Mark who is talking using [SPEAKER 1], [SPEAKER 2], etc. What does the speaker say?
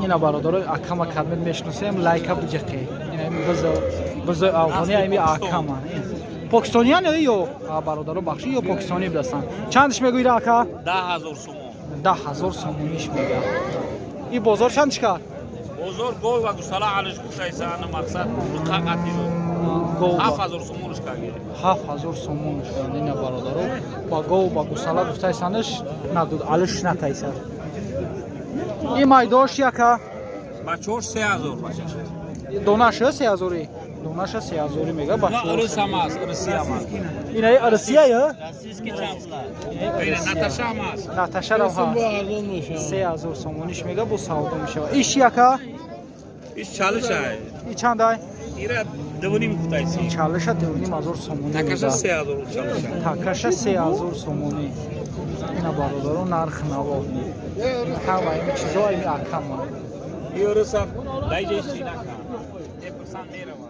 [SPEAKER 1] Ина, бародаро, акама кадмед мешиносем, лайка биҷиқе. Ина бизои афғони, ами акама. Покистониан ё, бародаро, бахши, ё покистони будастанд. Чандш мегӯира, ака?
[SPEAKER 2] 10 000 сомон.
[SPEAKER 1] 10 000 сомониш мега. И бозор чанд чикар?
[SPEAKER 2] Бозор гов ва гусала алиш гуфтайсана, мақсад қақати. 7000 сомонш каги.
[SPEAKER 1] 7000 сомонш. Ина, бародаро, ба гов ба гусала гуфтайсанаш надуд, алиш натайсад. И майдош, яка?
[SPEAKER 2] Бачош 3000, бачаш.
[SPEAKER 1] Донаша 3000-и, донаша 3000-и мега.
[SPEAKER 2] Ырысам аст, ырысиям аст.
[SPEAKER 1] Ина Россия я?
[SPEAKER 2] Ина Наташам аст.
[SPEAKER 1] Наташарам ҳаст, 3000 сомониш мега, бо савдо мешавад. Иш, яка?
[SPEAKER 2] Иш чалишай.
[SPEAKER 1] И чандай?
[SPEAKER 2] Ира 2,5 гуфтайси.
[SPEAKER 1] Чалиша 2,5 ҳазор сомонӣ.
[SPEAKER 2] Такаша 3000 чалиша.
[SPEAKER 1] Такаша 3000 сомонӣ. Ина, бародаро, нарх наво ҳама ими чизо ими акама.
[SPEAKER 2] Ирыса дайҷа иши нака. Непурсан мерава.